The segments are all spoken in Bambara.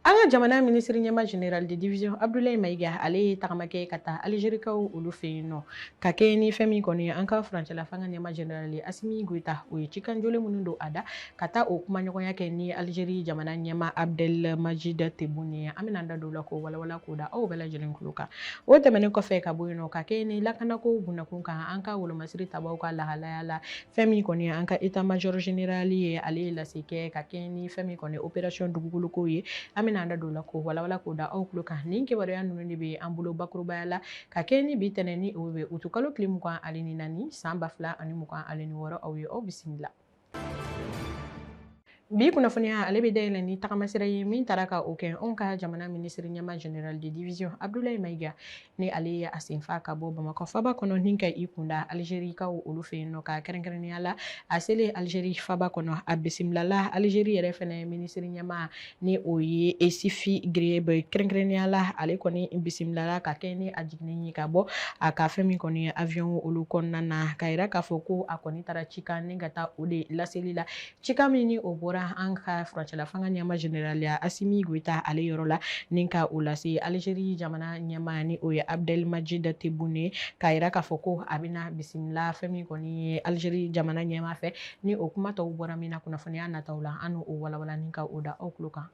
An ka jamana minisiri ɲɛma, général de division Abdoulaye Maïga, ale ye tagama kɛ ka taa Algérikaw olu fɛ yen nɔ, ka kɛ ni fɛn min kɔni ye an ka furancɛla fanga ɲɛma, général Assimi Goïta, o ye cikan jole minnu don a da ka taa o kumaɲɔgɔnya kɛ ni Algérie jamana ɲɛma Abdelmadjid Tebboune ye. An bɛna an da don o la k'o walawala k'o da aw bɛɛ lajɛlen tulo kan. O tɛmɛnen kɔfɛ ka bɔ yen nɔ, ka kɛ ni lakanako bunakun kan, an ka wolomasiri tabaw ka lahalaya la, fɛn min kɔni ye an ka état major général ye, ale ye lase kɛ ka kɛ ni fɛn min kɔni opération dugukoloko ye. An bɛna an da don o la k'o walawala k'o da aw tulo kan. Nin kibaruya ninnu de bɛ an bolo bakurubaya la ka kɛ ni bi tɛnɛn, ni o bɛ utukalo tile 24 san 2026. Aw ye, aw bisimila. Bi kunnafoniya, ale bɛ dayɛlɛ ni tagamasira ye min taara ka o kɛ anw ka jamana minisiri ɲɛma, général de division Abdoulaye Maïga, ni ale ye a senfa ka bɔ Bamakɔ faba kɔnɔ ni ka i kunda Algérikaw olu fɛ yen nɔ. Ka kɛrɛnkɛrɛnnenya la, a selen Algérie faba kɔnɔ, a bisimilala Algérie yɛrɛ fɛnɛ minisiri ɲɛma, ni o ye Sifi Ghrieb. Kɛrɛnkɛrɛnnenya la, ale kɔni bisimilala ka kɛ ni a jiginni ye ka bɔ a ka fɛn min kɔni ye avion olu kɔnɔna na, ka yira k'a fɔ ko a kɔni taara cikan ni ka taa o de laseli la, cikan min ni o bɔra an ka furancɛla fanga ɲɛma, général Assimi Goïta, ale yɔrɔ la, ni ka o lase Algérie jamana ɲɛma, ni o ye Abdelmadjid Tebboune, k'a yira k'a fɔ ko a bɛna bisimila fɛn min kɔni ye Algérie jamana ɲɛma fɛ. Ni o kuma tɔw bɔra min na kunnafoniya nataw la, an n'o walawala ni ka o da aw tulo kan.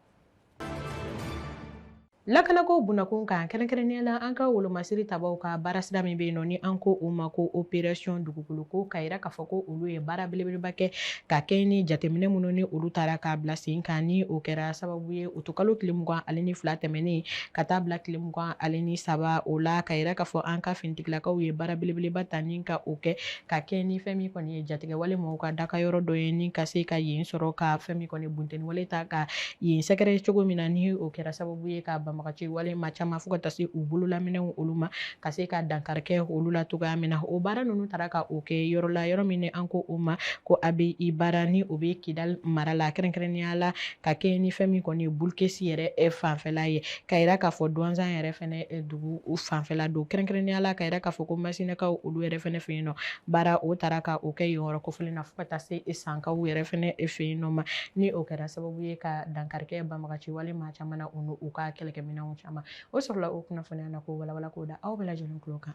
Lakanako bunakun kan, kɛrɛnkɛrɛnnenya la an ka wolomasiri tabaw ka baarasira min bɛ yen nɔ, ni an ko o ma ko opération dugukoloko, ka yira k'a fɔ ko olu ye baara belebeleba kɛ ka kɛ ni jateminɛ minnu ni olu taara k'a bila sen kan, ni o kɛra sababu ye utukalo tile 22 tɛmɛnen ka taa bila tile 23 o la, ka yira k'a fɔ an ka finitigilakaw ye baara belebeleba ta ni ka o kɛ ka kɛ ni fɛn min kɔni ye jatigɛwale mɔgɔw ka daka yɔrɔ dɔ ye, ni ka se ka yen sɔrɔ, ka fɛn min kɔni bunteni wale ta ka yen sɛgɛrɛ cogo min na, ni o kɛra sababu ye ka banbagaci wale maa caman, fo ka taa se u bololaminɛw olu ma, ka se ka dankari kɛ olu la cogoya min na. O baara ninnu taara ka o kɛ yɔrɔ la, yɔrɔ min an ko o ma ko Abeyi Bara, ni o bɛ Kidali mara la, kɛrɛnkɛrɛnnenya la ka kɛ ni fɛn min kɔni ye Bulukesi yɛrɛ fanfɛla ye, ka yira k'a fɔ Duwanzan yɛrɛ fɛnɛ dugu fanfɛla don. Kɛrɛnkɛrɛnnenya la, ka yira k'a fɔ ko Masinakaw olu yɛrɛ fɛnɛ fɛ yen nɔ, baara o taara ka o kɛ yen yɔrɔ kofɔlen na, fo ka taa se Sankaw yɛrɛ fɛnɛ fɛ yen nɔ ma, ni o kɛra sababu ye ka dankari kɛ banbagaci wale maa caman na, u n'u ka kɛlɛkɛminɛnw caman. O sɔrɔla o kunnafoniya na k'o walawala k'o da aw bɛɛ lajɛlen tulo kan.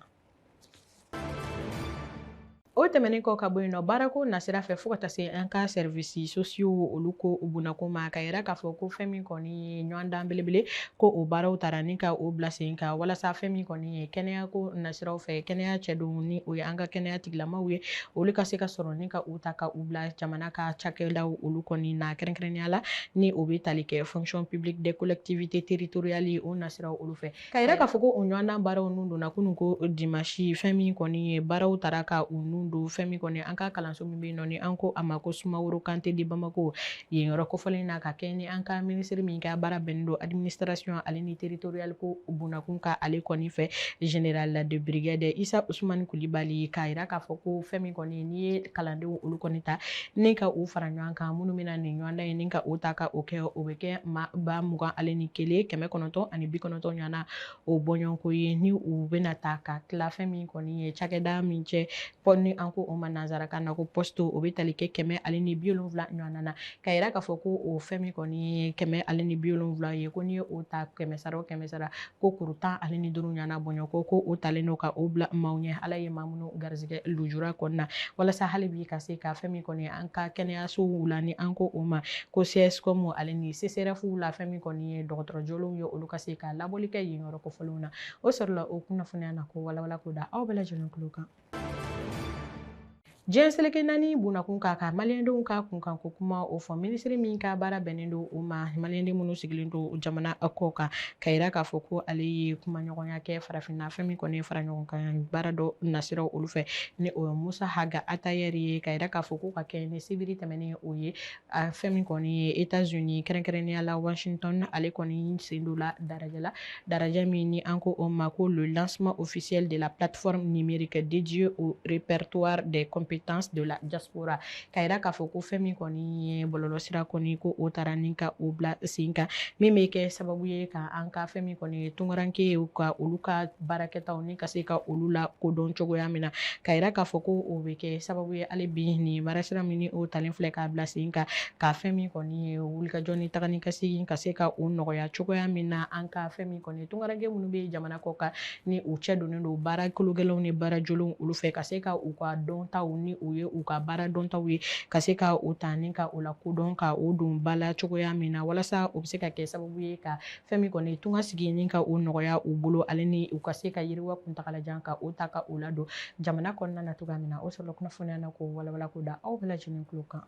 O tɛmɛnen kɔ ka bɔ yen nɔ, baarako nasira fɛ, fo ka taa se an ka services sociaux olu ko bunako ma, ka yira k'a fɔ ko fɛn min kɔni ye ɲɔgɔndan belebele, ko o baaraw taara ni ka o bila sen kan, walasa fɛn min kɔni ye kɛnɛyako nasiraw fɛ, kɛnɛya cɛdenw, ni o ye an ka kɛnɛya tigilamaw ye, olu ka se ka sɔrɔ ni ka u ta ka u bila jamana ka cakɛdaw olu kɔni na, kɛrɛnkɛrɛnnenya la ni o bɛ tali kɛ fonction publique des collectivités territoriales o nasiraw olu fɛ. Ka yira k'a fɔ ko o ɲɔgɔndan baaraw nun donna kunun ko dimanche. Fɛn min kɔni ye baaraw taara ka u nun don fɛn min kɔni an ka kalanso min bɛ yen nɔ, ni an ko a ma ko Sumaworo Kante de Bamako, yen yɔrɔ kofɔlen na, ka kɛ ni an ka minisiri min ka baara bɛnnen don administration ale ni territorial ko bunakun ka ale kɔni fɛ, général de brigade Isa Usumani Kulibali, k'a yira k'a fɔ ko fɛn min kɔni n'i ye kalandenw olu kɔni ta ni ka u fara ɲɔgɔn kan, minnu bɛna nin ɲɔgɔndan ye ni ka o ta ka o kɛ, o bɛ kɛ maa 21,990 ɲɔgɔnna o bɔɲɔgɔnko ye, ni u bɛna ta ka tila fɛn min kɔni ye cakɛda min cɛ, ni an ko o ma nanzarakan na ko poste, o bɛ tali kɛ 170 ɲɔgɔnna na. Ka yira k'a fɔ ko o fɛn min kɔni ye 170 ye, ko n'i ye o ta kɛmɛ sara o kɛmɛ sara, ko kuru 15 ɲɔgɔnna bɔɲɔgɔnko, ko o talen don ka o bila maaw ɲɛ, Ala ye maa minnu garijɛgɛ lujura kɔnɔna, walasa hali bi ka se ka fɛn min kɔni an ka kɛnɛyasow la, ni an ko o ma ko CSCOM ale ni CSRéf la, fɛn min kɔni ye dɔgɔtɔrɔ jolenw ye, olu ka se ka labɔli kɛ yen yɔrɔ kofɔlenw na. O sɔrɔla o kunnafoniya na ko walawala k'o da aw bɛɛ lajɛlen tulo kan. Diɲɛ seleke naani bunakun kan, ka maliyɛndenw ka kunkanko kuma o fɔ, minisiri min ka baara bɛnnen don o ma, maliyɛnden minnu sigilen don jamana kɔ kan, ka yira k'a fɔ ko ale ye kumaɲɔgɔnya kɛ farafinna fɛn min kɔni ye fara ɲɔgɔn kan baara dɔ nasiraw olu fɛ, ni o ye Musa Haga Atayɛri ye, ka yira k'a fɔ ko ka kɛ ni sibiri tɛmɛnen, o ye fɛn min kɔni ye États-Unis, kɛrɛnkɛrɛnnenya la Washington, ale kɔni sen don la darajɛ la, darajɛ min ni an ko o ma ko le lancement officiel de la plateforme numérique dédiée au répertoire des compétences. compétences de la diaspora. K'a yira k'a fɔ ko fɛn min kɔni ye bɔlɔlɔsira kɔni ko o taara ni ka o bila sen kan, min bɛ kɛ sababu ye ka an ka fɛn min kɔni ye tunkaranke ye, ka olu ka baarakɛtaw ni ka se ka olu la kodɔn cogoya min na. K'a yira k'a fɔ ko o bɛ kɛ sababu ye hali bi nin baarasira min ni o talen filɛ k'a bila sen kan, ka fɛn min kɔni ye wulikajɔ ni taga ni ka segin ka se ka o nɔgɔya cogoya min na, an ka fɛn min kɔni ye tunkaranke minnu bɛ jamana kɔ kan ni u cɛ donnen don baara kologɛlɛnw ni baara jolenw olu fɛ, ka se ka u ka dɔntaw ni u ye u ka baara dɔntaw ye, ka se ka o ta ni ka o la kodɔn ka o don ba la cogoya min na, walasa o bɛ se ka kɛ sababu ye ka fɛn min kɔni tunga sigi ni ka o nɔgɔya u bolo, ale ni u ka se ka yiriwa kuntagalajan ka o ta ka o ladon jamana kɔnɔna na cogoya min na. O sɔrɔla kunnafoniya na k'o walawala k'o da aw bɛɛ lajɛlen tulo kan.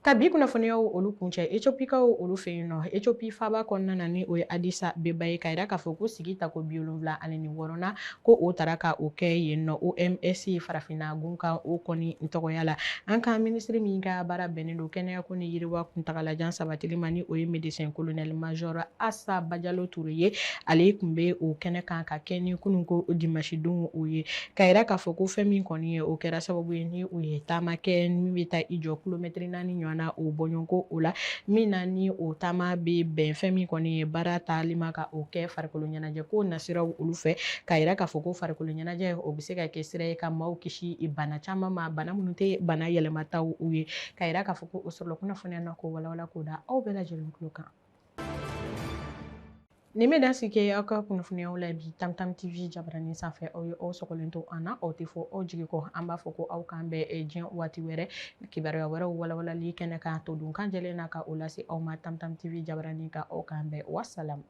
Ka bi kunnafoniyaw olu kuncɛ Etiopikaw olu fɛ yen nɔ, Ethiopie faaba kɔnɔna na ni o ye Addis Abeba ye, k'a yira k'a fɔ ko sigi tako 76 ko o taara ka o kɛ yen nɔ OMS farafinna gun kan o kɔni tɔgɔya la. An ka minisiri min ka baara bɛnnen don kɛnɛyako ni yiriwa kuntagalajan sabatili ma ni o ye médecin colonel major Assa Badialo Touré ye, ale tun bɛ o kɛnɛ kan ka kɛ ni kununko dimanche don o ye. K'a yira k'a fɔ ko fɛn min kɔni ye o kɛra sababu ye ni u ye taama kɛ min bɛ taa i jɔ kilomɛtiri 4 ɲɔgɔn na o bɔɲɔgɔnko o la, min na ni o taama bɛ bɛn fɛn min kɔni ye baara taali ma ka o kɛ farikolo ɲɛnajɛ ko nasiraw olu fɛ. K'a yira k'a fɔ ko farikolo ɲɛnajɛ o bɛ se ka kɛ sira ye ka maaw kisi bana caman ma, bana minnu tɛ bana yɛlɛmataw u ye. K'a yira k'a fɔ ko o sɔrɔla kunnafoniya na k'o walawala k'o da aw bɛɛ lajɛlen tulo kan. Nin bɛ dan sigi aw ka kunnafoniyaw la bi Tam Tam TV jabaranin sanfɛ. Aw ye aw sɔgɔlen to an na, aw tɛ fɔ aw jigi kɔ. An b'a fɔ ko aw k'an bɛn diɲɛ waati wɛrɛ kibaruya wɛrɛw walawalali kɛnɛ kan to dun kan jɛlen na ka o lase aw ma Tam Tam TV jabaranin kan. Aw k'an bɛn, wasalam.